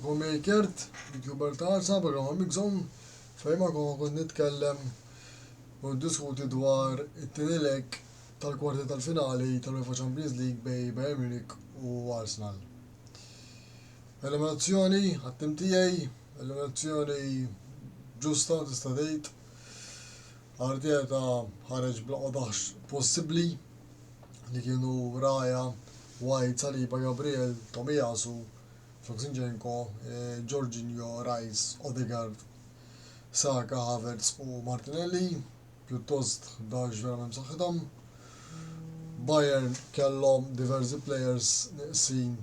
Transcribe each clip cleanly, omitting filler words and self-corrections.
Magħkom miegħi Kurt, YouTuber ta' Arsenal, programma Mixzone, fejn magħkom kont nitkellem u niddiskuti dwar it-tieni leg tal-kwarti tal-finali tal-UEFA Champions League bejn Bayern Munich u Arsenal. Eliminazzjoni għat-tim tiegħi, eliminazzjoni ġusta tista' tgħid. Arteta ħareġ bl-aqwa daħx possibbli li kienu Raya, White, Saliba, Gabriel, Tomiyasu, flok Zinchenko, Jorginho, Rice, Odegaard, Saka, Havertz u Martinelli, pjuttost 11 verament b'saħħithom. Bayern kellhom diversi players neqsin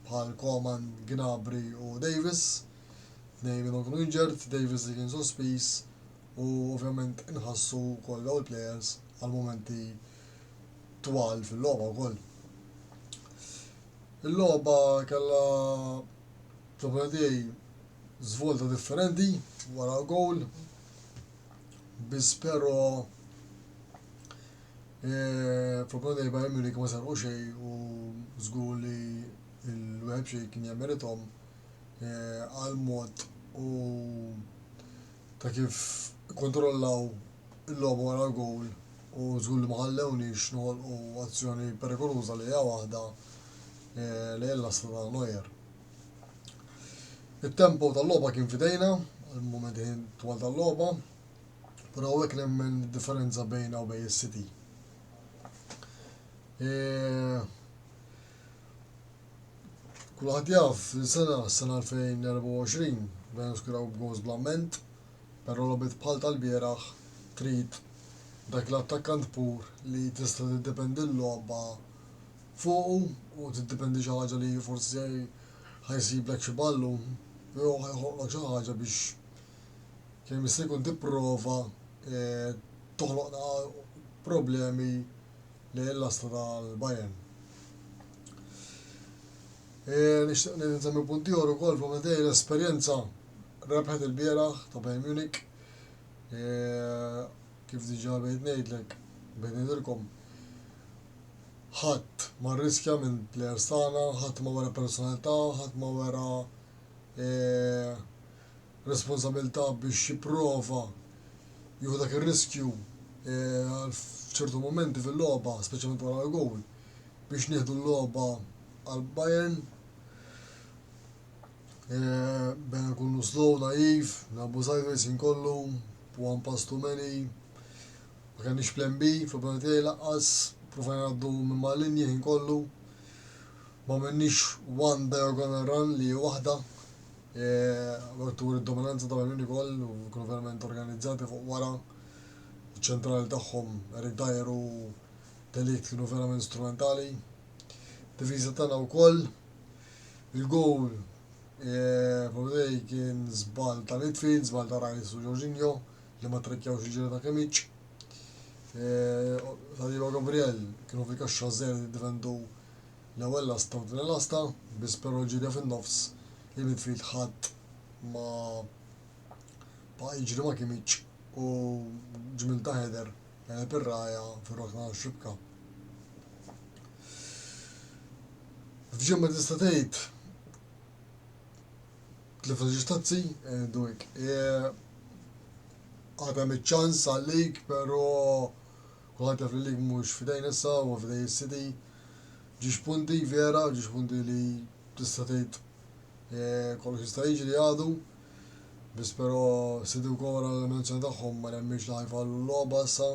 bħal Coman, Gnabry u Davis. Tnejn minnhom kienu injured, Davis li kien sospiż u ovvjament inħassu wkoll dawn il-players għal mumenti twal fil-logħba wkoll. Il-logħba kellha fl-opinjoni tiegħi żvolta differenti wara l-gowl biss però eh, fl-opinjoni tiegħi Bayern Munich ma serqu xejn u żgur li l-wieħed xejn kien jemmerithom eh, għal mod u ta' kif ikkontrollaw il-logħba wara l-gowl u żgur li ma ħallewniex noħolqu azzjoni perikoluża li hija waħda eh, li il-lasta ta' Neuer. It-tempo tal-logħba kien f'idejna għal mumenti twal tal-logħba, però hawnhekk nemmen differenza bejna u bejn is-City. Eh, Kulħadd jaf li sena, sena 2024, bdejna niskuraw b'goals bl-amment, però logħbiet bħal tal-bieraħ trid dak l-attakkant pur li tista' tiddependi l-logħba fuqu u tiddependi xi ħaġa li forsi ħa jsiblek xi ballun jew ħa joħloqlok xi ħaġa biex kemm jista' jkun tipprova eh, toħloq problemi lejn il-lasta tal-Bayern. E, nixtieq li nsemmi punt ieħor ukoll fl tiegħi l-esperjenza rebħet il-bieraħ ta' Bayern Munich. E, kif diġà bejt ngħidlek, bejt ngħidilkom, ħadd ma rriskja minn players tagħna, ħadd ma wera personalità, ħadd ma wera e, responsabilità biex jipprova jieħu dak ir-riskju f'ċertu mumenti fil-logħba, speċjalment wara l-gowl, biex nieħdu l-logħba għal Bayern. Bena nkunu slow, naive, nilagħbu sideways inkollu, one pass too many, ma kenniex plan B, fl-opinjoni tiegħi lanqas, provajna ngħaddu minn mal-linji ħin kollu, ma għamilniex one diagonal run li hi waħda, Turi d-dominanza ta' Bayern Munich ukoll u kienu verament organizzati fuq wara. Iċ-ċentrali tagħhom Eric Dier u De Ligt kienu verament strumentali. Difiża tagħna wkoll. Il-gowl eh, kien żball ta' midfield, żball ta' Rice u Jorginho li ma trekkjawx il-ġiri ta' Kimmich. Eh, Saliba Gabriel kienu fil-kaxxa żgħir jiddefendu L-ewwel lasta u t-tieni lasta, biss però l-ġirja fin-nofs il-midfield ħadd ma baqa' jiġri ma' Kimmich u ġmiel ta' header għeleb ir-raja fir-rokna tax-xibka. F'ġimgħa tista' tgħid tlifna xi tazzi, ngħidu hekk. Għad hemm iċ-ċans għal-league, però kulħadd jaf li l-league mhux f'idejn issa, huwa f'idej is-City. Ġiex punti, vera, ġiex punti li tista' tgħid eh, kollox jista' jiġri għadu. Biss però City wkoll wara l-eliminazzjoni tagħhom ma nemminx li ħajfallu l-logħba issa.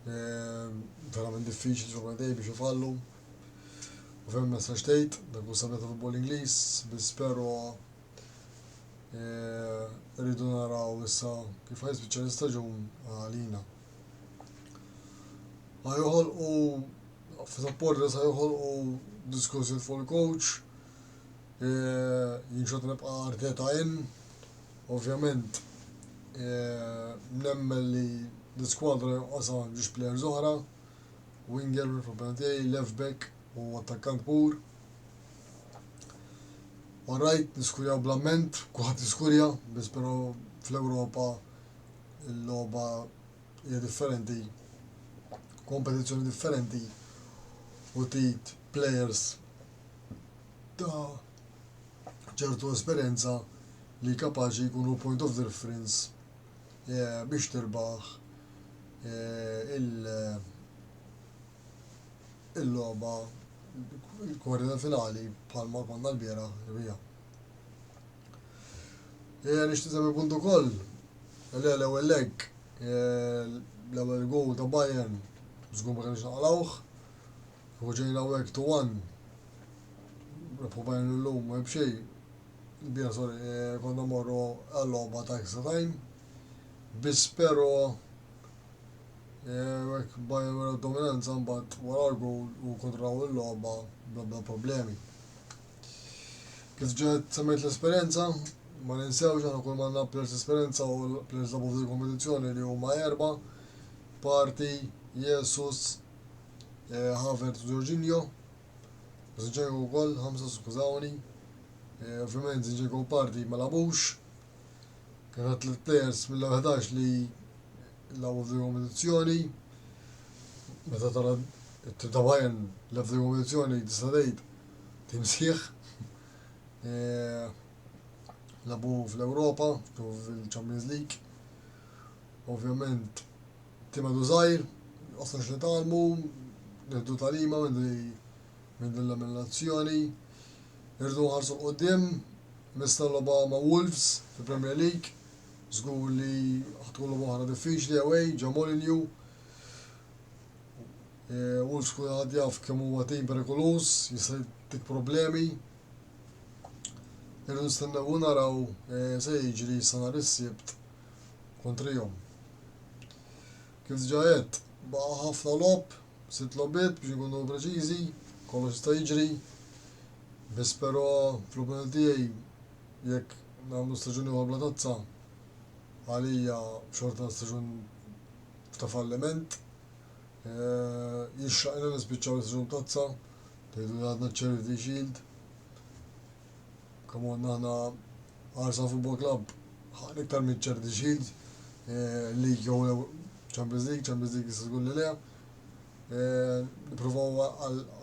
Eh, verament diffiċli ġo biex ifallu. U fejn ma tistax tgħid, dak hu sabiħ ta' futbol Ingliż, biss però eh, rridu naraw issa kif ħajspiċċa l-istaġun għalina. Ħa joħolqu supporters ħa joħolqu diskorsi fuq il-coach, eh, jien xorta nibqa' Arteta in, ovvjament eh, nemmen li l-iskwadra jonqosha ġiex players oħra, winger fl-opinjoni tiegħi, left back u attakkant pur. Alright, niskurjaw bl-amment, kulħadd jiskurja, biss però fl-Ewropa il-logħba hija differenti, kompetizzjoni differenti u trid players ta' ċertu esperjenza li kapaċi jkunu point of difference biex tirbaħ il-logħba il-kwarti finali bħalma konna l-bieraħ bija. Nixtieq nsemmi punt ukoll li l-ewwel leg l-ewwel goal ta' Bayern żgur ma kienx naqalawh. U ġejna hawnhekk 2-1. Rebħu Bayern illum ma b'xejn. Il-bieraħ sorry, konna morru għal-logħba ta' extra time. Biss però hekk Bayern wera dominanza mbagħad wara l-goal u kontrollaw il-logħba bla bla problemi. Kif ġa semmejt l-esperjenza, ma ninsewx aħna kull m'għandna players esperjenza u players lagħbu f'din il-kompetizzjoni li huma erba', Partey, Jesus, Havertz u Jorginho. Zinchenko wkoll, ħamsa skużawni. Ovvjament Zinchenko u Partey ma lagħbux. Kien tliet players mill-11 li lagħbu f'din kompetizzjoni. Meta tara t-tim ta' Bayern lagħab f'din kompetizzjoni tista' tgħid tim sħiħ. Lagħbu fl-Ewropa, fil-Champions League. Ovvjament tim għadu żgħir, qosna x'nitgħallmu, nieħdu tagħlima minn din l-eliminazzjoni. Irridu nħarsu 'l quddiem, missna logħba ma' Wolves fil-Premier League, żgur li ħa tkun logħba oħra diffiċli away ġo Molineux. Wolves kulħadd jaf kemm huwa tim perikoluż, jista' jtik problemi. Irridu nistennew u naraw se jiġri sa nhar is-Sibt kontrihom. Kif diġà għedt, baqa' ħafna logħob, sitt logħbiet biex inkunu preċiżi, kollox jista' jiġri. Biss però fl-opinjoni tiegħi jekk nagħmlu staġun ieħor bla tazza għalija xorta staġun ta' falliment. Jixraqilna nispiċċaw l-istaġun b'tazza, tgħidu li għadna Charity Shield. Come on, aħna Arsenal Football Club ħaqna iktar minn Charity Shield, League jew Champions League, Champions League jista' tkun li le. Nippruvaw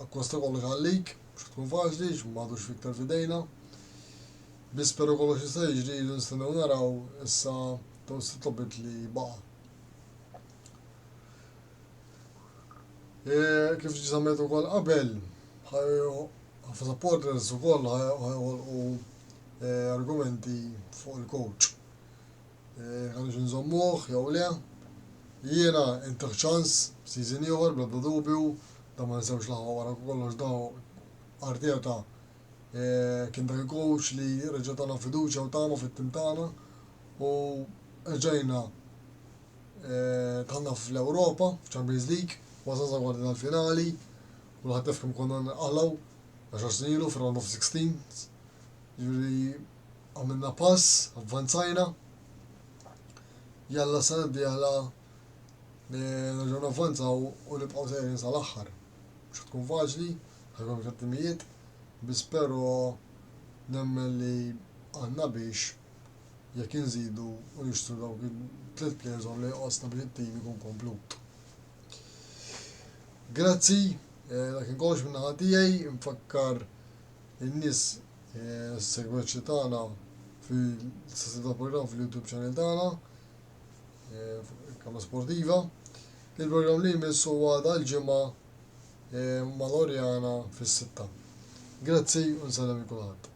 akkost ta' kollox għal League, mhux tkun faċli, m'għadux fiktar f'idejna. Biss però kollox jista' jiġri jridu nistennew naraw issa dawn sitt logħbiet li baqa'. Kif ġi semmejt ukoll qabel, ħafna supporters ukoll ħajħolqu argumenti fuq il-coach. Għandux nżommuh jew le. Jiena intih ċans season ieħor bla dubju, da ma ninsewx l-aħwa wara kollox da Arteta kien dak il-coach li reġa' tana fiduċja u tama fit-tim tagħna u rġajna Dħalna fl-Ewropa, f'Champions League, wasalna sa kwarti tal-finali, kulħadd jaf kemm konna nqalgħu għaxar snin ilu fir-round of 16. Ġifieri għamilna pass, avvanzajna. Jalla sena d-dieħla nerġgħu navvanzaw u nibqgħu sejrin sal-aħħar. Mhux tkun faċli, ħajkun iktar timijiet, biss però nemmen li għandna biex jekk inżidu u nixtru dawk it-tliet players oħra li jonqosna biex it-tim ikun komplut. Grazzi, dak kien kollox minn naħa tiegħi, nfakkar in-nies segwaċi tagħna fil-sessjoni tal-programm fil-YouTube channel tagħna, Kamra Sportiva. Il-programm li jmiss huwa dal-ġimgħa ma' Loriana fis-sitta. Grazzi u nsellem lil kulħadd.